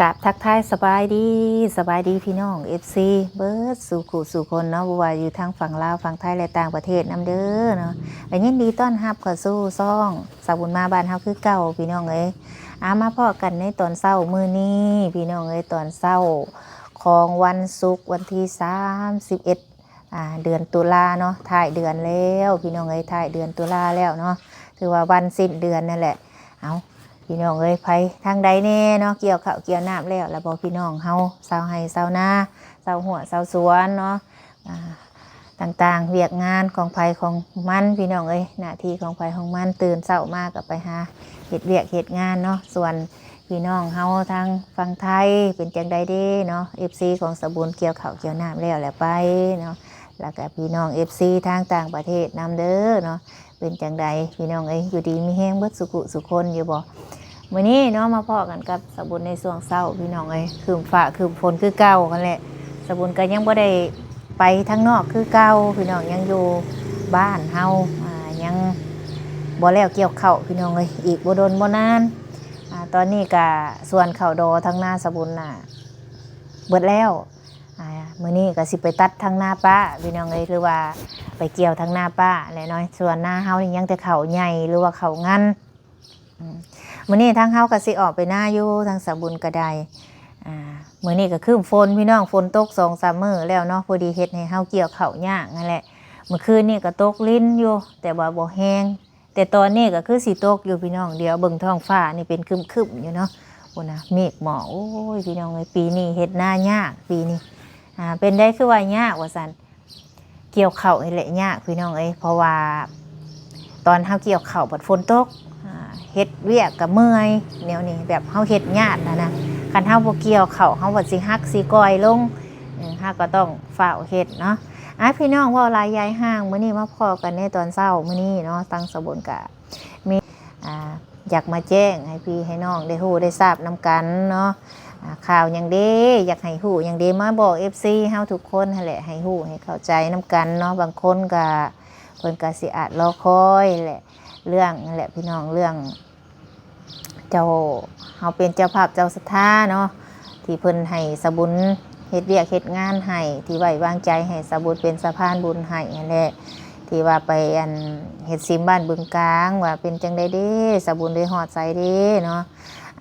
ກາບທັກທາຍສະບາຍດີ, ສະບາຍດີພີ່ນ້ອງ ເອັຟຊີ ເບິດສູ່ຄູ່ສູ່ຄົນເນາະ, ບໍ່ວ່າຢູ່ທາງຝັ່ງລາວ, ຝັ່ງໄທ ແລະ ຕ່າງປະເທດນຳເດີເນາະ. ກະຍິນດີຕ້ອນຮັບເຂົ້າສູ່ຊ່ອງສາວບຸນມາບ້ານເຮົາຄືເກົ່າ ພີ່ນ້ອງເອີຍ. ອາ ມາພໍ້ກັນໃນຕອນເຊົ້າມື້ນີ້ ພີ່ນ້ອງເອີຍ, ຕອນເຊົ້າຂອງວັນສຸກ ວັນທີສາມສິບເອັດ ອ່າ ເດືອນຕຸລາເນາະ, ທ້າຍເດືອນແລ້ວ ພີ່ນ້ອງເອີຍ, ທ້າຍເດືອນຕຸລາແລ້ວເນາະ, ຖືວ່າວັນສິ້ນເດືອນນັ້ນແຫຼະ. ເອົາ ພີ່ນ້ອງເອີຍ, ໃຜທາງໃດແດ່ເນາະ ກ່ຽວເຂົ້າກ່ຽວນ້ຳແລ້ວລະບໍ່ ພີ່ນ້ອງເຮົາ ຊາວໄຮ່ຊາວນາ ຊາວຮົ້ວຊາວສວນເນາະ, ອ່າ ຕ່າງໆ ວຽກງານຂອງໃຜຂອງມັນ ພີ່ນ້ອງເອີຍ, ໜ້າທີ່ຂອງໃຜຂອງມັນ, ຕື່ນເຊົ້າມາກໍໄປຫາເຮັດວຽກເຮັດງານເນາະ. ສ່ວນ ພີ່ນ້ອງເຮົາທາງຝັ່ງໄທເປັນຈັ່ງໃດເດເນາະ, ເອັຟຊີຂອງສາວບຸນກ່ຽວເຂົ້າກ່ຽວນ້ຳແລ້ວແຫຼະໄປເນາະ, ແລ້ວກະພີ່ນ້ອງເອັຟຊີທາງຕ່າງປະເທດນຳເດີເນາະ. ເປັນຈັ່ງໃດພີ່ນ້ອງເອີຍ, ຢູ່ດີມີແຮງເບິດສູ່ຄູ່ສູ່ຄົນຢູ່ບໍ່? ມື້ນີ້ເນາະ ມາພໍ້ກັນກັບສາວບຸນໃນຊ່ວງເຊົ້າ ພີ່ນ້ອງເອີຍ, ຄຶ້ມຟ້າຄຶ້ມຝົນຄືເກົ່າຫັ້ນແຫຼະ. ສາວບຸນກໍຍັງບໍ່ໄດ້ໄປທາງນອກຄືເກົ່າ ພີ່ນ້ອງ, ຍັງຢູ່ບ້ານເຮົາ, ອ່າ ຍັງບໍ່ແລ້ວກ່ຽວເຂົ້າ ພີ່ນ້ອງເອີຍ, ອີກບໍ່ດົນບໍ່ນານ. ອ່າ ຕອນນີ້ກະສວນເຂົ້າດໍທາງນາສາວບຸນນະເບິດແລ້ວ. ອ່າ ມື້ນີ້ກະຊິໄປຕັດທາງນາປ້າ ພີ່ນ້ອງເອີຍ, ຫຼືວ່າໄປກ່ຽວທາງນາປ້າແຫຼະເນາະ. ສ່ວນນາເຮົານີ້ຍັງແຕ່ເຂົ້າໃຫຍ່ ຫຼືວ່າເຂົ້າງັນ. ອືມ ມື້ນີ້ທາງເຮົາກະຊິອອກໄປນາຢູ່ ທາງສາວບຸນກະໄດ້. ອ່າ ມື້ນີ້ກະຄຶ້ມຝົນ ພີ່ນ້ອງ, ຝົນຕົກສອງສາມມື້ແລ້ວເນາະ, ພໍດີເຮັດໃຫ້ເຮົາກ່ຽວເຂົ້າຍາກຫັ້ນແຫຼະ. ມື້ຄືນນີ້ກະຕົກລິນຢູ່ ແຕ່ວ່າບໍ່ແຮງ. ແຕ່ຕອນນີ້ກໍຄືຊິຕົກຢູ່ພີ່ນ້ອງ, ດຽວເບິ່ງທ້ອງຟ້ານີ້ເປັນຄຶ້ມໆຢູ່ເນາະ, ພຸ້ນນະ ເມກໝອກ. ໂອ້ຍ ພີ່ນ້ອງເອີຍ, ປີນີ້ເຮັດນາຍາກປີນີ້. ອ່າ ເປັນໃດຄືວ່າຍາກວ່າຊັ້ນ? ກ່ຽວເຂົ້ານີ້ແຫຼະຍາກພີ່ນ້ອງເອີຍ, ເພາະວ່າຕອນເຮົາກ່ຽວເຂົ້າບັດຝົນຕົກ, ອ່າ ເຮັດວຽກກໍເມື່ອຍ, ແນວນີ້ແບບເຮົາເຮັດຍາກຫັ້ນນະ. ຄັນເຮົາບໍ່ກ່ຽວເຂົ້າ ເຮົາກໍຊິຫັກຊິກ່ອຍລົງ, ເອີ ເຮົາກໍຕ້ອງຟ້າວເຮັດເນາະ. ອ່າ ພີ່ນ້ອງ ເວົ້າຫຼາຍຢາຍຫ່າງ, ມື້ນີ້ມາພໍ້ກັນໃນຕອນເຊົ້າມື້ນີ້ເນາະ, ທາງສາວບຸນກະ ມີ ອ່າ ຢາກມາແຈ້ງໃຫ້ພີ່ໃຫ້ນ້ອງໄດ້ຮູ້ໄດ້ຊາບນຳກັນເນາະ. ອ່າ ຂ່າວຫຍັງເດ ຢາກໃຫ້ຮູ້ຫຍັງເດ ມາບອກເອັຟຊີເຮົາທຸກຄົນຫັ້ນແຫຼະ, ໃຫ້ຮູ້ໃຫ້ເຂົ້າໃຈນຳກັນເນາະ. ບາງຄົນກະ ເພິ່ນກະຊິອາດລໍຄອຍແຫຼະ, ເລື່ອງນັ້ນແຫຼະພີ່ນ້ອງ, ເລື່ອງເຈົ້າ ເຮົາເປັນເຈົ້າພາບເຈົ້າສັດທາເນາະ. ທີ່ເພິ່ນໃຫ້ສາວບຸນເຮັດວຽກເຮັດງານໃຫ້, ທີ່ໄວ້ວາງໃຈໃຫ້ສາວບຸນເປັນສະພານບຸນໃຫ້ຫັ້ນແຫຼະ, ທີ່ວ່າໄປ ອັນ ເຮັດສິມບ້ານບຶງກາງ ວ່າເປັນຈັ່ງໃດເດ ສາວບຸນໄດ້ຮອດໃສເດເນາະ.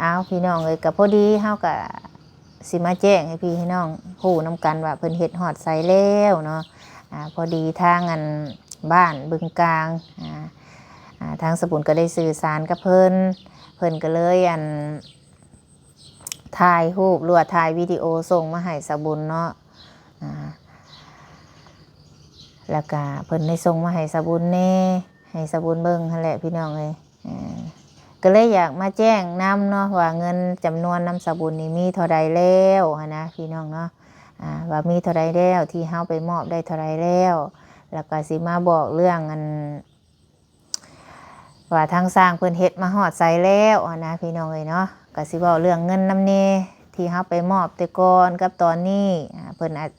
ອ້າວ ພີ່ນ້ອງເອີຍ, ກໍພໍດີເຮົາກໍຊິມາແຈ້ງໃຫ້ພີ່ໃຫ້ນ້ອງຮູ້ນຳກັນວ່າເພິ່ນເຮັດຮອດໃສແລ້ວເນາະ. ອ່າ ພໍດີທາງ ອັນ ບ້ານບຶງກາງ ອ່າ ອ່າ ທາງສາວບຸນກໍໄດ້ສື່ສານກັບເພິ່ນ, ເພິ່ນກໍເລີຍ ອັນ ຖ່າຍຮູບ ຫຼືວ່າຖ່າຍວິດີໂອສົ່ງມາໃຫ້ສາວບຸນເນາະ. ອ່າ ແລ້ວກະເພິ່ນໄດ້ສົ່ງມາໃຫ້ສາວບຸນແດ່, ໃຫ້ສາວບຸນເບິ່ງຫັ້ນແຫຼະພີ່ນ້ອງເອີຍ. ເອີ ກໍເລີຍຢາກມາແຈ້ງນຳເນາະ ວ່າເງິນຈຳນວນນຳສາວບຸນນີ້ມີເທົ່າໃດແລ້ວຫັ້ນນະພີ່ນ້ອງເນາະ. ອ່າ ວ່າມີເທົ່າໃດແລ້ວ ທີ່ເຮົາໄປມອບໄດ້ເທົ່າໃດແລ້ວ, ແລ້ວກໍຊິມາບອກເລື່ອງ ອັນ ວ່າທາງຊ່າງເພິ່ນເຮັດມາຮອດໃສແລ້ວຫັ້ນນະພີ່ນ້ອງເອີຍເນາະ. ກໍຊິເວົ້າເລື່ອງເງິນນຳແດ່ ທີ່ເຮົາໄປມອບແຕ່ກ່ອນກັບຕອນນີ້. ອ່າ ເພິ່ນອາດ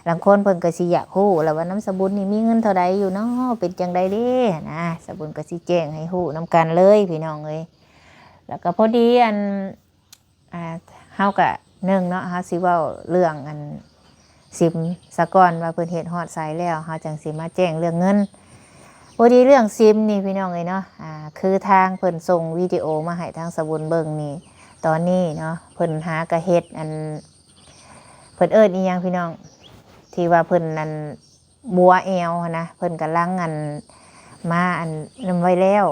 ລາງຄົນເພິ່ນກໍຊິຢາກຮູ້ແຫຼະວ່ານຳສາວບຸນນີ້ມີເງິນເທົ່າໃດຢູ່ເນາະ, ເປັນຈັ່ງໃດເດຫັ້ນນະ. ສາວບຸນກໍຊິແຈ້ງໃຫ້ຮູ້ນຳກັນເລີຍພີ່ນ້ອງເອີຍ. ແລ້ວກໍພໍດີ ອັນ ອ່າ ເຮົາກະ ໜຶ່ງເນາະ ເຮົາຊິເວົ້າເລື່ອງ ອັນ ຊິມສາກ່ອນວ່າເພິ່ນເຮັດຮອດໃສແລ້ວ ເຮົາຈັ່ງຊິມາແຈ້ງເລື່ອງເງິນ. ພໍດີເລື່ອງຊິມນີ້ພີ່ນ້ອງເອີຍເນາະ, ອ່າ ຄືທາງເພິ່ນສົ່ງວິດີໂອມາໃຫ້ທາງສາວບຸນເບິ່ງນີ້, ຕອນນີ້ເນາະ ເພິ່ນຫາກະເຮັດ ອັນ ເພິ່ນເອີ້ນອີ່ຫຍັງພີ່ນ້ອງ ທີ່ວ່າເພິ່ນ ອັນ ບົວແອວຫັ້ນນະ, ເພິ່ນກຳລັງ ອັນ ມາ ອັນ ນັ້ນໄວ້ແລ້ວ,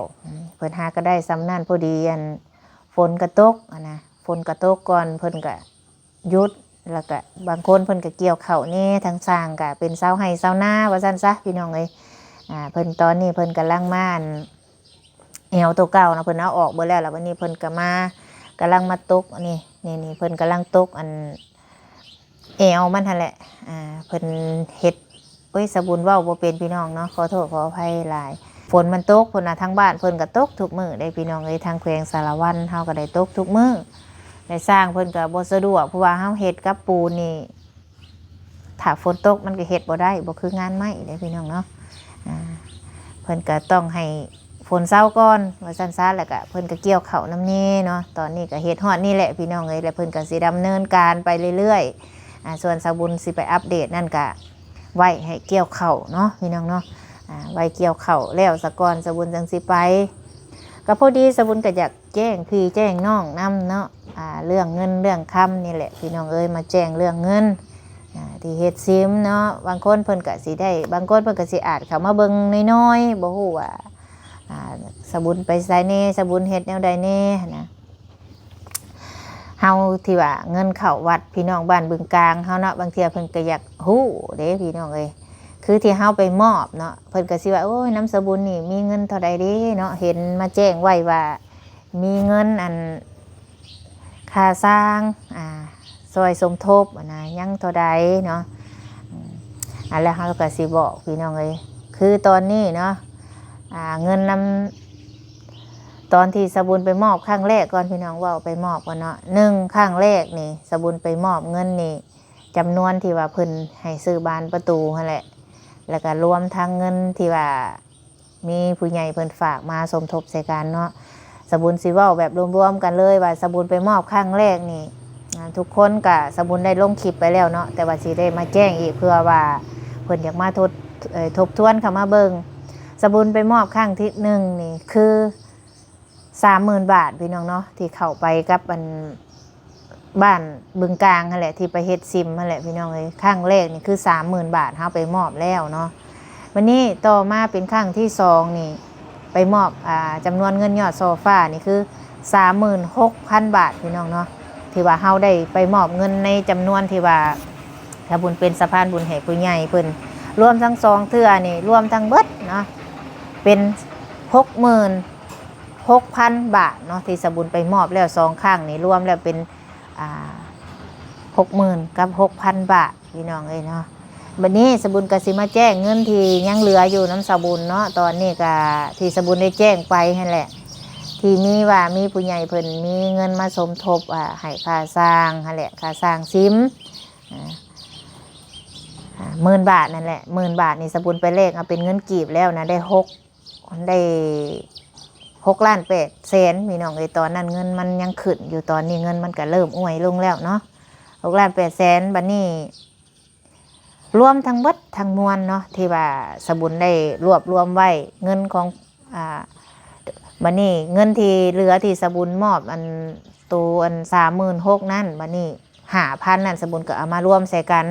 ເພິ່ນຫາກໍໄດ້ສ່ຳນັ້ນ. ພໍດີ ອັນ ຝົນກໍຕົກຫັ້ນນະ, ຝົນກໍຕົກກ່ອນ ເພິ່ນກໍຢຸດ, ແລ້ວກໍບາງຄົນເພິ່ນກໍກ່ຽວເຂົ້າແດ່, ທາງຊ່າງກໍເປັນຊາວໄຮ່ຊາວນາວ່າຊັ້ນຊະ ພີ່ນ້ອງເອີຍ. ອ່າ ເພິ່ນ ຕອນນີ້ເພິ່ນກຳລັງມາ ອັນ ແອວໂຕເກົ່ານະ ເພິ່ນເອົາອອກເບິດແລ້ວ, ແລ້ວບັດນີ້ເພິ່ນກໍມາ ກຳລັງມາຕົກ ນີ້ ນີ້ ນີ້ ເພິ່ນກຳລັງຕົກ ອັນ ແອວມັນຫັ້ນແຫຼະ. ອ່າ ເພິ່ນເຮັດ ໂອ້ຍ ສາວບຸນເວົ້າບໍ່ເປັນ ພີ່ນ້ອງເນາະ, ຂໍໂທດຂໍອະໄພຫຼາຍ. ຝົນມັນຕົກພຸ້ນນະ, ທາງບ້ານເພິ່ນກໍຕົກທຸກມື້ເດ້ ພີ່ນ້ອງເອີຍ, ທາງແຂວງສາລະວັນເຮົາກໍໄດ້ຕົກທຸກມື້. ແລະ ຊ່າງເພິ່ນກໍບໍ່ສະດວກ ເພາະວ່າເຮົາເຮັດກັບປູນນີ້ ຖ້າຝົນຕົກມັນກໍເຮັດບໍ່ໄດ້, ບໍ່ຄືງານໄມ້ເດ້ ພີ່ນ້ອງເນາະ. ອ່າ ເພິ່ນກໍຕ້ອງໃຫ້ ຝົນເຊົາກ່ອນວ່າຊັ້ນຊະ ແລ້ວກະເພິ່ນກະກ່ຽວເຂົ້ານຳແດ່ເນາະ. ຕອນນີ້ກະເຮັດຮອດນີ້ແຫຼະພີ່ນ້ອງເອີຍ ແລ້ວເພິ່ນກະຊິດຳເນີນການໄປເລື້ອຍໆ. ອ່າ ສ່ວນສາບຸນຊິໄປອັບເດດນັ້ນກະໄວ້ໃຫ້ກ່ຽວເຂົ້າເນາະພີ່ນ້ອງເນາະ. ອ່າ ໄວ້ກ່ຽວເຂົ້າແລ້ວສາກ່ອນ ສາບຸນຈັ່ງຊິໄປ. ກະພໍດີສາບຸນກະຢາກ ແຈ້ງພີ່ແຈ້ງນ້ອງນຳເນາະ ອ່າ ເລື່ອງເງິນເລື່ອງຄຳນີ້ແຫຼະພີ່ນ້ອງເອີຍ ມາແຈ້ງເລື່ອງເງິນ ອ່າ ທີ່ເຮັດຊິມເນາະ. ບາງຄົນເພິ່ນກະຊິໄດ້ ບາງຄົນເພິ່ນກະຊິອາດເຂົ້າມາເບິ່ງນ້ອຍໆ ບໍ່ຮູ້ວ່າ ອ່າ ສາບຸນໄປໃສແດ່ ສາບຸນເຮັດແນວໃດແດ່ຫັ້ນນະ. ເຮົາທີ່ວ່າເງິນເຂົ້າວັດ ພີ່ນ້ອງບ້ານບຶງກາງເຮົາເນາະ ບາງເທື່ອເພິ່ນກະຢາກຮູ້ເດ້ພີ່ນ້ອງເອີຍ ຄືທີ່ເຮົາໄປມອບເນາະ ເພິ່ນກະຊິວ່າ ໂອ້ຍ ນຳສາບຸນນີ້ມີເງິນເທົ່າໃດເດ້ເນາະ ເຫັນມາແຈ້ງໄວ້ວ່າ ມີເງິນອັນຄ່າສ້າງ ອ່າ ຊ່ອຍສົມທົບຫັ້ນນະ ຍັງເທົ່າໃດເນາະ. ອືມ ອັນ ແລ້ວເຮົາກະຊິບອກພີ່ນ້ອງເອີຍ ຄືຕອນນີ້ເນາະ ອ່າ ເງິນນຳ ຕອນທີ່ສາບຸນໄປມອບຄັ້ງແລກກ່ອນ ພີ່ນ້ອງ ເວົ້າໄປມອບກ່ອນເນາະ. ໜຶ່ງ ຄັ້ງແລກນີ້ ສາບຸນໄປມອບເງິນນີ້ ຈຳນວນທີ່ວ່າເພິ່ນໃຫ້ຊື້ບານປະຕູຫັ້ນແຫຼະ ແລ້ວກະລວມທັງເງິນທີ່ວ່າ ມີຜູ້ໃຫຍ່ເພິ່ນຝາກມາສົມທົບໃສ່ກັນເນາະ. ສາບຸນຊິເວົ້າແບບລວມໆກັນເລີຍວ່າ ສາບຸນໄປມອບຄັ້ງແລກນີ້ ອ່າ ທຸກຄົນກະ ສາບຸນໄດ້ລົງຄລິບໄປແລ້ວເນາະ ແຕ່ວ່າຊິໄດ້ມາແຈ້ງອີກ ເພື່ອວ່າເພິ່ນຢາກມາທົບ ເອີ ທົບທວນເຂົ້າມາເບິ່ງ. ສາບຸນໄປມອບຄັ້ງທີໜຶ່ງນີ້ຄື ສາມໝື່ນບາດ ພີ່ນ້ອງເນາະ ທີ່ເຂົ້າໄປກັບອັນ ບ້ານບຶງກາງຫັ້ນແຫຼະ ທີ່ໄປເຮັດຊິມຫັ້ນແຫຼະພີ່ນ້ອງເອີຍ. ຄັ້ງແລກນີ້ຄືສາມໝື່ນບາດ ເຮົາໄປມອບແລ້ວເນາະ. ບັດນີ້ຕໍ່ມາເປັນຄັ້ງທີສອງນີ້ ໄປມອບ ອ່າ ຈຳນວນເງິນຍອດໂຊຟານີ້ຄືສາມໝື່ນຫົກພັນບາດ ພີ່ນ້ອງເນາະ ທີ່ວ່າເຮົາໄດ້ໄປມອບເງິນໃນຈຳນວນທີ່ວ່າ ຖ້າບຸນເປັນສະພານບຸນໃຫ້ຜູ້ໃຫຍ່ເພິ່ນ ລວມທັງສອງເທື່ອນີ້ ລວມທັງເບິດເນາະ ເປັນຫົກໝື່ນ ຫົກພັນບາດເນາະ ທີ່ສາບຸນໄປມອບແລ້ວສອງຄັ້ງນີ້ ລວມແລ້ວເປັນ ອ່າ ຫົກໝື່ນກັບຫົກພັນບາດ ພີ່ນ້ອງເອີຍເນາະ. ບັດນີ້ສາບຸນກະຊິມາແຈ້ງເງິນທີ່ຍັງເຫຼືອຢູ່ນຳສາບຸນເນາະ. ຕອນນີ້ກະທີ່ສາບຸນໄດ້ແຈ້ງໄປຫັ້ນແຫຼະ ທີ່ມີວ່າມີຜູ້ໃຫຍ່ເພິ່ນມີເງິນມາສົມທົບ ອ່າ ໃຫ້ຄ່າສ້າງຫັ້ນແຫຼະ ຄ່າສ້າງຊິມ ອ່າ ອ່າ ໝື່ນບາດນັ້ນແຫຼະ ໝື່ນບາດນີ້ສາບຸນໄປແລກເອົາເປັນເງິນກີບແລ້ວນະ ໄດ້ຫົກ ໄດ້ຫົກລ້ານແປດແສນ ພີ່ນ້ອງເອີຍ. ຕອນນັ້ນເງິນມັນຍັງຂຶ້ນຢູ່ ຕອນນີ້ເງິນມັນກະເລີ່ມອວຍລົງແລ້ວເນາະ ຫົກລ້ານແປດແສນ. ບັດນີ້ລວມທັງເບິດທັງມວນເນາະ ທີ່ວ່າສາບຸນໄດ້ລວບລວມໄວ້ ເງິນຂອງ ອ່າ ບັດນີ້ເງິນທີ່ເຫຼືອທີ່ສາບຸນມອບ ອັນ ໂຕ ອັນ ສາມໝື່ນຫົກນັ້ນ ບັດນີ້ ຫ້າພັນນັ້ນ ສາບຸນກໍເອົາມາລວມໃສ່ກັນ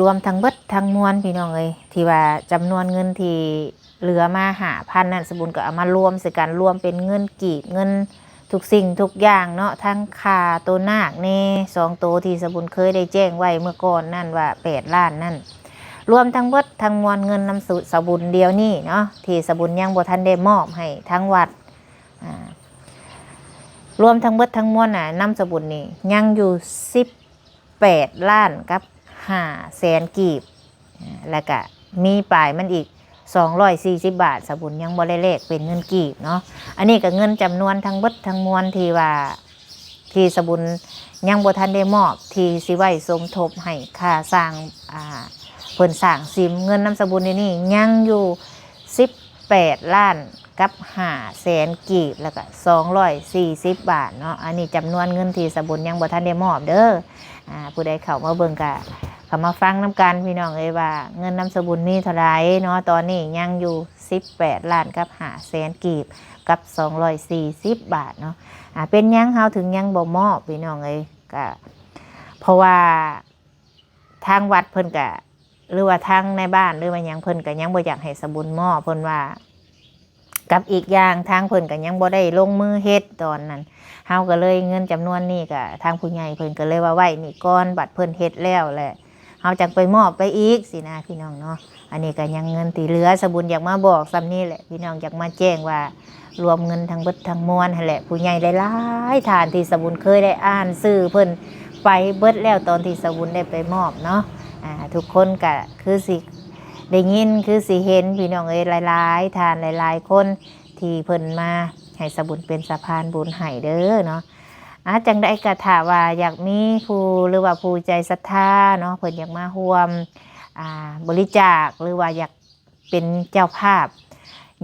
ລວມທັງເບິດທັງມວນ ພີ່ນ້ອງເອີຍ ທີ່ວ່າຈຳນວນເງິນທີ່ເຫຼືອມາຫ້າພັນນັ້ນ ສາບຸນກໍເອົາມາລວມໃສ່ກັນ ລວມເປັນເງິນກີບ ເງິນທຸກສິ່ງທຸກຢ່າງເນາະ ທັງຄ່າໂຕນາກແດ່ ສອງໂຕທີ່ສາບຸນເຄີຍໄດ້ແຈ້ງໄວ້ເມື່ອກ່ອນນັ້ນວ່າແປດລ້ານນັ້ນ ລວມທັງເບິດທັງມວນເງິນນຳສາບຸນດຽວນີ້ເນາະ ທີ່ສາບຸນຍັງບໍ່ທັນໄດ້ມອບໃຫ້ທາງວັດ ອ່າ ລວມທັງເບິດທັງມວນນະ ນຳສາບຸນນີ້ຍັງຢູ່ສິບແປດລ້ານກັບຫ້າແສນກີບ ແລ້ວກະມີປາຍມັນອີກສອງຮ້ອຍສີ່ສິບບາດ ສາບຸນຍັງບໍ່ໄດ້ແລກເປັນເງິນກີບເນາະ. ອັນນີ້ກະເງິນຈຳນວນທັງເບິດທັງມວນທີ່ວ່າ ທີ່ສາບຸນຍັງບໍ່ທັນໄດ້ມອບ ທີ່ຊິໄວ້ສົມທົບໃຫ້ຄ່າສ້າງ ອ່າ ເພິ່ນສ້າງຊິມ ເງິນນຳສາບຸນດຽວນີ້ຍັງຢູ່ສິບ ແປດລ້ານກັບຫ້າແສນກີບ ແລ້ວກະສອງຮ້ອຍສີ່ສິບບາດເນາະ. ອັນນີ້ຈຳນວນເງິນທີ່ສາບຸນຍັງບໍ່ທັນໄດ້ມອບເດີ. ອ່າ ຜູ້ໃດເຂົ້າມາເບິ່ງກະເຂົ້າມາຟັງນຳກັນ ພີ່ນ້ອງເອີຍ ວ່າເງິນນຳສາບຸນມີເທົ່າໃດເນາະ. ຕອນນີ້ຍັງຢູ່ສິບແປດລ້ານກັບຫ້າແສນກີບ ກັບສອງຮ້ອຍສີ່ສິບບາດເນາະ. ອ່າ ເປັນຫຍັງເຮົາເຖິງຍັງບໍ່ມອບ ພີ່ນ້ອງເອີຍ? ກະເພາະວ່າ ທາງວັດເພິ່ນກະ ຫຼືວ່າທາງນາຍບ້ານ ຫຼືວ່າຫຍັງ ເພິ່ນກະຍັງບໍ່ຢາກໃຫ້ສາບຸນມອບ ເພິ່ນວ່າ ກັບອີກຢ່າງທາງເພິ່ນກະຍັງບໍ່ໄດ້ລົງມືເຮັດຕອນນັ້ນ ເຮົາກະເລີຍ ເງິນຈຳນວນນີ້ກະ ທາງຜູ້ໃຫຍ່ເພິ່ນກະເລີຍວ່າໄວ້ນີ້ກ່ອນ ບັດເພິ່ນເຮັດແລ້ວແຫຼະ ເຮົາຈັ່ງໄປມອບໄປອີກຊີ້ນະ ພີ່ນ້ອງເນາະ. ອັນນີ້ກະຍັງເງິນທີ່ເຫຼືອ ສາບຸນຢາກມາບອກສ່ຳນີ້ແຫຼະ ພີ່ນ້ອງ ຢາກມາແຈ້ງວ່າ ລວມເງິນທັງເບິດທັງມວນຫັ້ນແຫຼະ ຜູ້ໃຫຍ່ຫຼາຍໆທ່ານທີ່ສາບຸນເຄີຍໄດ້ອ່ານຊື່ເພິ່ນໄປເບິດແລ້ວ ຕອນທີ່ສາບຸນໄດ້ໄປມອບເນາະ. ອ່າ ທຸກຄົນກະຄືຊິໄດ້ຍິນ ຄືຊິເຫັນ ພີ່ນ້ອງເອີຍ ຫຼາຍໆທ່ານ ຫຼາຍໆຄົນທີ່ເພິ່ນມາໃຫ້ສາບຸນເປັນສະພານບຸນໃຫ້ເດີເນາະ. ອ່າ ຈັ່ງໃດກະຖ້າວ່າຢາກມີຜູ້ ຫຼືວ່າຜູ້ໃຈສັດທາເນາະ ເພິ່ນຢາກມາຮ່ວມ ອ່າ ບໍລິຈາກ ຫຼືວ່າຢາກ ເປັນເຈົ້າພາບ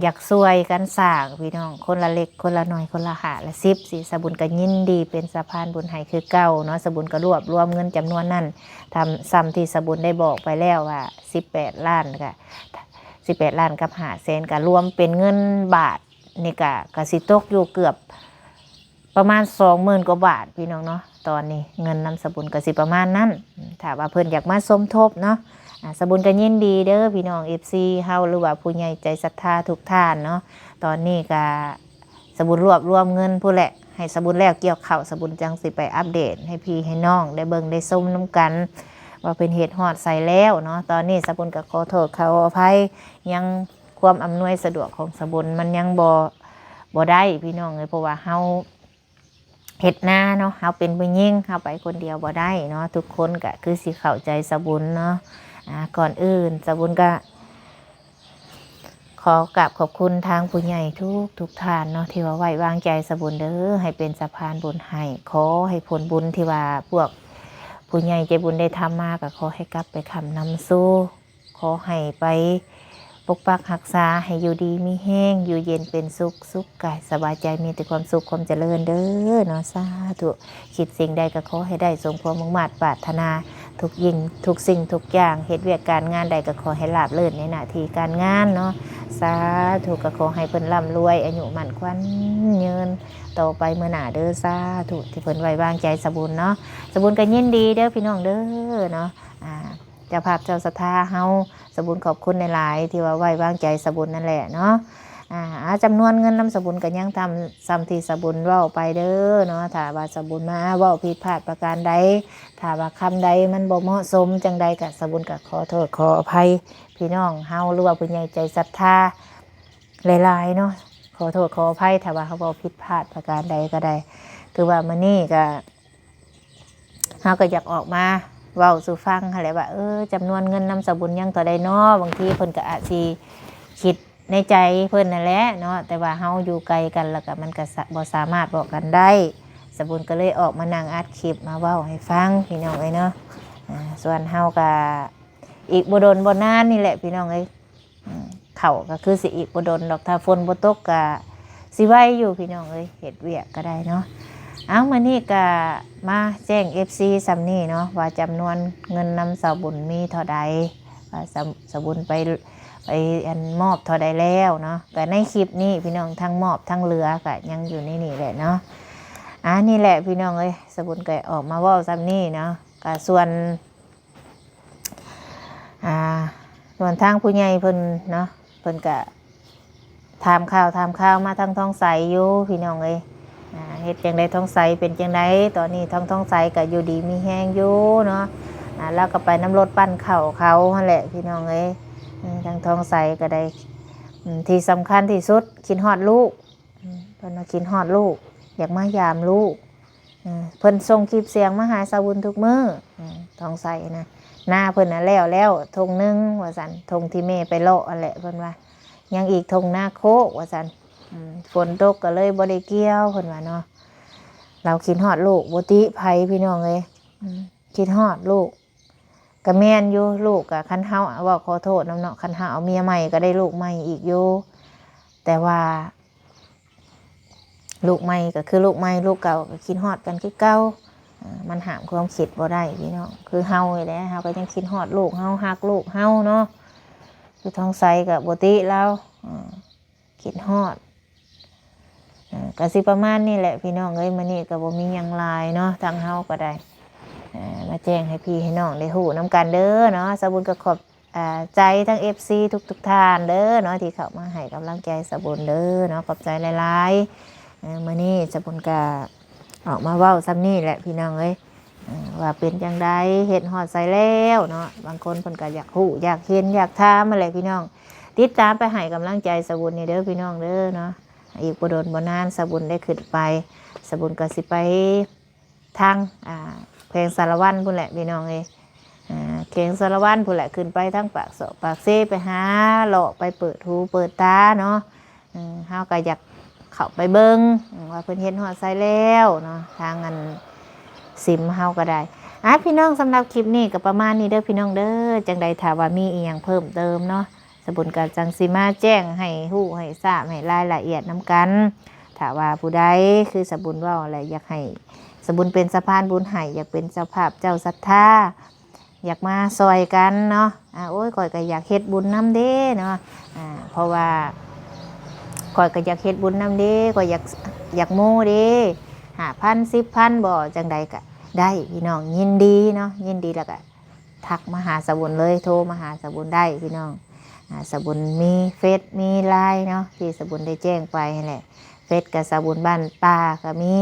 ຢາກຊ່ວຍກັນສ້າງພີ່ນ້ອງ ຄົນລະເລັກຄົນລະໜ້ອຍ ຄົນລະຫ້າລະສິບ ຊິ ສະບຸນກໍຍິນດີເປັນສະພານບຸນໃຫ້ຄືເກົ່າເນາະ. ສະບຸນກໍລວບລວມເງິນຈຳນວນນັ້ນ ທຳ ສ່ຳທີ່ສະບຸນໄດ້ບອກໄປແລ້ວວ່າ ສິບແປດລ້ານ ກໍ ສິບແປດລ້ານກັບຫ້າແສນ ກໍລວມເປັນເງິນບາດນີ້ ກໍ ກໍຊິຕົກຢູ່ເກືອບ ປະມານສອງໝື່ນກວ່າບາດພີ່ນ້ອງເນາະ. ຕອນນີ້ເງິນນຳສະບຸນກໍຊິປະມານນັ້ນ ຖ້າວ່າເພິ່ນຢາກມາສົມທົບເນາະ ອາ ສະບຸນກໍຍິນດີເດີພີ່ນ້ອງ ເອັຟຊີ ເຮົາ ຫຼືວ່າຜູ້ໃຫຍ່ໃຈສັດທາທຸກທ່ານເນາະ. ຕອນນີ້ກໍສະບຸນລວບລວມເງິນພຸ້ນແຫຼະ ໃຫ້ສະບຸນແລ້ວກ່ຽວເຂົ້າ ສະບຸນຈັ່ງຊິໄປອັບເດດໃຫ້ພີ່ໃຫ້ນ້ອງໄດ້ເບິ່ງໄດ້ຊົມນຳກັນ ວ່າເພິ່ນເຮັດຮອດໃສແລ້ວເນາະ. ຕອນນີ້ສະບຸນກໍຂໍໂທດຂໍອະໄພ ຍັງ ຄວາມອຳນວຍສະດວກຂອງສະບຸນມັນຍັງບໍ່ ບໍ່ໄດ້ພີ່ນ້ອງເອີຍ ເພາະວ່າເຮົາເຮັດນາເນາະ ເຮົາເປັນຜູ້ຍິງ ເຮົາໄປຄົນດຽວບໍ່ໄດ້ເນາະ. ທຸກຄົນກະຄືຊິເຂົ້າໃຈສະບຸນເນາະ. ອາ ກ່ອນອື່ນສະບຸນກະຂໍກາບຂອບຄຸນທາງຜູ້ໃຫຍ່ທຸກໆທ່ານເນາະ ທີ່ວ່າໄວ້ວາງໃຈສະບຸນເດີ ໃຫ້ເປັນສະພານບຸນໃຫ້. ຂໍໃຫ້ຜົນບຸນທີ່ວ່າພວກຜູ້ໃຫຍ່ໃຈບຸນໄດ້ທຳມາ ກະຂໍໃຫ້ກັບໄປຄ້ຳນຳສູ່ ຂໍໃຫ້ໄປປົກປັກຮັກສາ ໃຫ້ຢູ່ດີມີແຮງ ຢູ່ເຢັນເປັນສຸກ ສຸກກາຍສະບາຍໃຈ ມີແຕ່ຄວາມສຸກຄວາມຈະເລີນເດີເນາະ ສາທຸ. ຄິດສິ່ງໃດກໍຂໍໃຫ້ໄດ້ສົມຄວາມມຸ່ງມາດປາດຖະໜາ ທຸກສິ່ງ ທຸກສິ່ງທຸກຢ່າງ ເຮັດວຽກການງານໃດກໍຂໍໃຫ້ລາບເລີດໃນໜ້າທີ່ການງານເນາະ ສາທຸ. ກໍຂໍໃຫ້ເພິ່ນລ່ຳລວຍ ອາຍຸໝັ້ນຂວັນຍືນຕໍ່ໄປເມືອໜ້າເດີ ສາທຸ ທີ່ເພິ່ນໄວ້ວາງໃຈສະບຸນເນາະ. ສະບຸນກໍຍິນດີເດີພີ່ນ້ອງເດີເນາະ ອາ ເຈົ້າພາບເຈົ້າສັດທາເຮົາ ສະບຸນຂອບຄຸນຫຼາຍໆ ທີ່ວ່າໄວ້ວາງໃຈສະບຸນນັ້ນແຫຼະເນາະ. ອາ ອາ ຈຳນວນເງິນນຳສະບຸນກໍຍັງທຳ ສ່ຳທີ່ສະບຸນເວົ້າໄປເດີເນາະ. ຖ້າວ່າສະບຸນມາເວົ້າຜິດພາດປະການໃດ ຖ້າວ່າຄຳໃດມັນບໍ່ເໝາະສົມຈັ່ງໃດ ກະສະບຸນກະຂໍໂທດຂໍອະໄພພີ່ນ້ອງເຮົາ ຫຼືວ່າຜູ້ໃຫຍ່ໃຈສັດທາຫຼາຍໆເນາະ. ຂໍໂທດຂໍອະໄພ ຖ້າວ່າເຮົາເວົ້າຜິດພາດປະການໃດກໍໄດ້. ຄືວ່າມື້ນີ້ກະ ເຮົາກໍຢາກອອກມາເວົ້າສູ່ຟັງຫັ້ນແຫຼະວ່າ ເອີ ຈຳນວນເງິນນຳສະບຸນຍັງເທົ່າໃດນໍ? ບາງທີເພິ່ນກໍອາດຊິຄິດໃນໃຈເພິ່ນຫັ້ນແຫຼະເນາະ ແຕ່ວ່າເຮົາຢູ່ໄກກັນ ແລ້ວກໍມັນກໍສະ ບໍ່ສາມາດບອກກັນໄດ້. ສະບຸນກໍເລີຍອອກມານັ່ງອັດຄລິບມາເວົ້າໃຫ້ຟັງພີ່ນ້ອງເອີຍເນາະ. ອາ ສ່ວນເຮົາກໍອີກບໍ່ດົນບໍ່ນານນີ້ແຫຼະພີ່ນ້ອງເອີຍ. ອືມ ເຂົ້າກໍຄືຊິອີກບໍ່ດົນດອກ ຖ້າຝົນບໍ່ຕົກກໍຊິໄວຢູ່ພີ່ນ້ອງເອີຍ ເຮັດວຽກກໍໄດ້ເນາະ. ເອົາ ມື້ນີ້ກໍມາແຈ້ງເອັຟຊີສ່ຳນີ້ເນາະ ວ່າຈຳນວນເງິນນຳສາວບຸນມີເທົ່າໃດ ວ່າສາວ ສາວບຸນໄປ ໄປ ອັນ ມອບເທົ່າໃດແລ້ວເນາະ. ກໍໃນຄລິບນີ້ພີ່ນ້ອງ ທັງມອບທັງເຫຼືອກໍຍັງຢູ່ໃນນີ້ແຫຼະເນາະ. ອາ ນີ້ແຫຼະພີ່ນ້ອງເອີຍ ສາວບຸນກໍອອກມາເວົ້າສ່ຳນີ້ເນາະ. ກໍສ່ວນ ອ່າ ສ່ວນທາງຜູ້ໃຫຍ່ເພິ່ນເນາະ ເພິ່ນກະຖາມຂ່າວ ຖາມຂ່າວມາທາງທອງໃສຢູ່ພີ່ນ້ອງເອີຍ. ອ່າ ເຮັດຈັ່ງໃດ ທອງໃສເປັນຈັ່ງໃດ? ຕອນນີ້ທາງທອງໃສກະຢູ່ດີມີແຮງຢູ່ເນາະ. ອ່າ ລາວກະໄປນຳລົດປັ່ນເຂົ້າເຂົາຫັ້ນແຫຼະພີ່ນ້ອງເອີຍ. ເອີ ທາງທອງໃສກະໄດ້ ອືມ ທີ່ສຳຄັນທີ່ສຸດ ຄິດຮອດລູກ. ອືມ ເພິ່ນວ່າຄິດຮອດລູກ ຢາກມາຢາມລູກ. ເອີ ເພິ່ນສົ່ງຄລິບສຽງມາຫາສາວບຸນທຸກມື້. ອືມ ທອງໃສນະ ນາເພິ່ນນະແລ້ວແລ້ວທົ່ງໜຶ່ງວ່າຊັ້ນ ທົ່ງທີ່ແມ່ໄປເລາະຫັ້ນແຫຼະ ເພິ່ນວ່າ ຍັງອີກທົ່ງນາໂຄກວ່າຊັ້ນ. ອືມ ຝົນຕົກກໍເລີຍບໍ່ໄດ້ກ່ຽວ ເພິ່ນວ່າເນາະ. ລາວຄິດຮອດລູກ ບໍ່ຕິໃຜພີ່ນ້ອງເອີຍ. ອືມ ຄິດຮອດລູກ ກະແມ່ນຢູ່ ລູກກະ ຄັນເຮົາ ເວົ້າຂໍໂທດນຳເນາະ ຄັນເຮົາເອົາເມຍໃໝ່ກໍໄດ້ລູກໃໝ່ອີກຢູ່ ແຕ່ວ່າລູກໃໝ່ກໍຄືລູກໃໝ່ ລູກເກົ່າກໍຄິດຮອດກັນຄືເກົ່າ. ເອີ ມັນຫ້າມຄວາມຄິດບໍ່ໄດ້ພີ່ນ້ອງ ຄືເຮົານີ້ແຫຼະ ເຮົາກໍຍັງຄິດຮອດລູກເຮົາ ຮັກລູກເຮົາເນາະ. ຄືທອງໃສກໍບໍ່ຕິລາວ ເອີ ຄິດຮອດ. ເອີ ກໍຊິປະມານນີ້ແຫຼະພີ່ນ້ອງເອີຍ ມື້ນີ້ກໍບໍ່ມີຫຍັງຫຼາຍເນາະ ທາງເຮົາກໍໄດ້ ເອີ ມາແຈ້ງໃຫ້ພີ່ໃຫ້ນ້ອງໄດ້ຮູ້ນຳກັນເດີເນາະ. ສາວບຸນກໍຂອບ ອ່າ ໃຈທັງເອັຟຊີທຸກໆທ່ານເດີເນາະ ທີ່ເຂົ້າມາໃຫ້ກຳລັງໃຈສາວບຸນເດີເນາະ ຂອບໃຈຫຼາຍໆ. ເອີ ມື້ນີ້ສາວບຸນກໍ ອອກມາເວົ້າສ່ຳນີ້ແຫຼະພີ່ນ້ອງເອີຍ ເອີ ວ່າເປັນຈັ່ງໃດ ເຮັດຮອດໃສແລ້ວເນາະ. ບາງຄົນເພິ່ນກໍຢາກຮູ້ ຢາກເຫັນ ຢາກຖາມຫັ້ນແຫຼະພີ່ນ້ອງ. ຕິດຕາມໄປໃຫ້ກຳລັງໃຈສາວບຸນນີ້ເດີພີ່ນ້ອງເດີເນາະ. ອີກບໍ່ດົນບໍ່ນານສາວບຸນໄດ້ຂຶ້ນໄປ ສາວບຸນກໍຊິໄປທາງ ອ່າ ແຂວງສາລະວັນພຸ້ນແຫຼະພີ່ນ້ອງເອີຍ. ອ່າ ແຂວງສາລະວັນພຸ້ນແຫຼະ ຂຶ້ນໄປທາງປາກຊອກປາກເຊ ໄປຫາເລາະໄປເປີດຫູເປີດຕາເນາະ. ເອີ ເຮົາກໍຢາກເຂົ້າໄປເບິ່ງ ເອີ ວ່າເພິ່ນເຮັດຮອດໃສແລ້ວເນາະ ທາງອັນຊິມເຮົາກໍໄດ້. ອ່າ ພີ່ນ້ອງ ສຳລັບຄລິບນີ້ກໍປະມານນີ້ເດີພີ່ນ້ອງເດີ. ຈັ່ງໃດຖ້າວ່າມີອີ່ຫຍັງເພີ່ມເຕີມເນາະ ສະບຸນກໍຈັ່ງຊິມາແຈ້ງໃຫ້ຮູ້ໃຫ້ຊາບໃຫ້ລາຍລະອຽດນຳກັນ. ຖ້າວ່າຜູ້ໃດຄືສະບຸນເວົ້າແຫຼະ ຢາກໃຫ້ສະບຸນເປັນສະພານບຸນໃຫ້ ຢາກເປັນເຈົ້າພາບເຈົ້າສັດທາ ຢາກມາຊ່ອຍກັນເນາະ ອາ ໂອ້ຍ ຂ້ອຍກໍຢາກເຮັດບຸນນຳເດ້ເນາະ ອາ ເພາະວ່າຂ້ອຍກໍຢາກເຮັດບຸນນຳເດ້ ຂ້ອຍຢາກ ຢາກໂມເດ້ ຫ້າພັນ ສິບພັນ ບໍ່ ຈັ່ງໃດກໍໄດ້ພີ່ນ້ອງ ຍິນດີເນາະ ຍິນດີ ແລ້ວກໍທັກມາຫາສະບຸນເລີຍ ໂທມາຫາສະບຸນໄດ້ພີ່ນ້ອງ ອາ ສະບຸນມີເຟສມີລາຍເນາະ ທີ່ສະບຸນໄດ້ແຈ້ງໄປຫັ້ນແຫຼະ ເຟສກໍສະບຸນບ້ານປ່າກໍມີ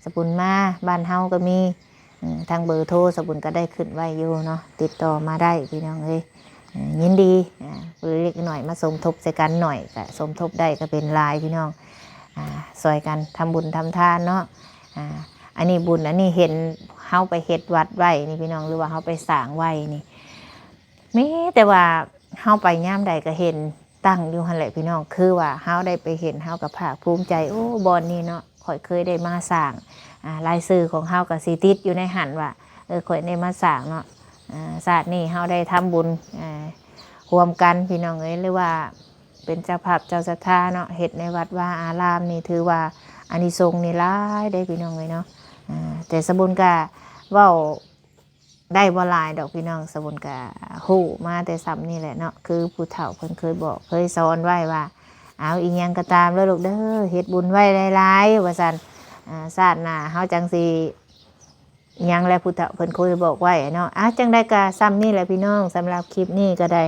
ສະບຸນມາບ້ານເຮົາກໍມີ ອືມ ທາງເບີໂທສະບຸນກໍໄດ້ຂຶ້ນໄວ້ຢູ່ເນາະ ຕິດຕໍ່ມາໄດ້ພີ່ນ້ອງເອີຍ ເອີ ຍິນດີ ອາ ເລັກນ້ອຍມາສົມທົບໃສ່ກັນໜ້ອຍ ກໍສົມທົບໄດ້ກໍເປັນຫຼາຍພີ່ນ້ອງ ອາ ຊ່ອຍກັນທຳບຸນທຳທານເນາະ ອາ ອັນນີ້ບຸນ ອັນນີ້ເຫັນເຮົາໄປເຮັດວັດໄວ້ນີ້ພີ່ນ້ອງ ຫຼືວ່າເຮົາໄປສ້າງໄວ້ນີ້ ມີແຕ່ວ່າເຮົາໄປຍາມໃດກໍເຫັນຕັ້ງຢູ່ຫັ້ນແຫຼະພີ່ນ້ອງ ຄືວ່າເຮົາໄດ້ໄປເຫັນ ເຮົາກໍພາກພູມໃຈ ໂອ້ ບ່ອນນີ້ເນາະ ຂ້ອຍເຄີຍໄດ້ມາສ້າງ ອາ ລາຍຊື່ຂອງເຮົາກໍຊິຕິດຢູ່ໃນຫັ້ນວ່າ ເອີ ຂ້ອຍໄດ້ມາສ້າງເນາະ ອາ ຊາດນີ້ເຮົາໄດ້ທຳບຸນ ອາ ຮ່ວມກັນພີ່ນ້ອງເອີຍ ຫຼືວ່າເປັນເຈົ້າພາບເຈົ້າສັດທາເນາະ ເຮັດໃນວັດວາອາລາມນີ້ ຖືວ່າອານິສົງນີ້ຫຼາຍເດ້ພີ່ນ້ອງເອີຍເນາະ ອາ ແຕ່ສະບຸນກະເວົ້າ ໄດ້ບໍ່ຫຼາຍດອກພີ່ນ້ອງ ສະບຸນກະຮູ້ມາແຕ່ສ່ຳນີ້ແຫຼະເນາະ ຄືຜູ້ເຖົ້າເພິ່ນເຄີຍບອກເຄີຍສອນໄວ້ວ່າ ເອົາ ອີ່ຫຍັງກໍຕາມເດີລູກເດີ ເຮັດບຸນໄວ້ຫຼາຍໆ ວ່າຊັ້ນ ອາ ຊາດໜ້າເຮົາຈັ່ງຊິຫຍັງແຫຼະ ຜູ້ເຖົ້າເພິ່ນເຄີຍບອກໄວ້ເນາະ ອາ ຈັ່ງໃດກໍສ່ຳນີ້ແຫຼະພີ່ນ້ອງ ສຳລັບຄລິບນີ້ກໍໄດ້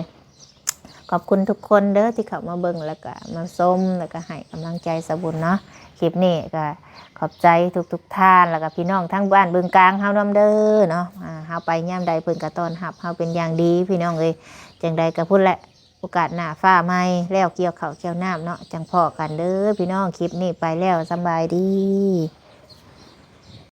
ຂອບຄຸນທຸກຄົນເດີທີ່ເຂົ້າມາເບິ່ງ ແລ້ວກໍມາຊົມ ແລ້ວກໍໃຫ້ກຳລັງໃຈສາວບຸນເນາະ ຄລິບນີ້ກໍຂອບໃຈທຸກໆທ່ານ ແລ້ວກໍພີ່ນ້ອງທາງບ້ານບຶງກາງເຮົານຳເດີເນາະ ອາ ເຮົາໄປຍາມໃດເພິ່ນກໍຕ້ອນຮັບເຮົາເປັນຢ່າງດີ ພີ່ນ້ອງເອີຍ ຈັ່ງໃດກໍພຸ້ນແຫຼະ ໂອກາດໜ້າຟ້າໃໝ່ແລ້ວກ່ຽວເຂົ້າກ່ຽວນ້ຳເນາະ ຈັ່ງພໍ້ກັນເດີພີ່ນ້ອງ ຄລິບນີ້ໄປແລ້ວ ສຳບາຍດີ.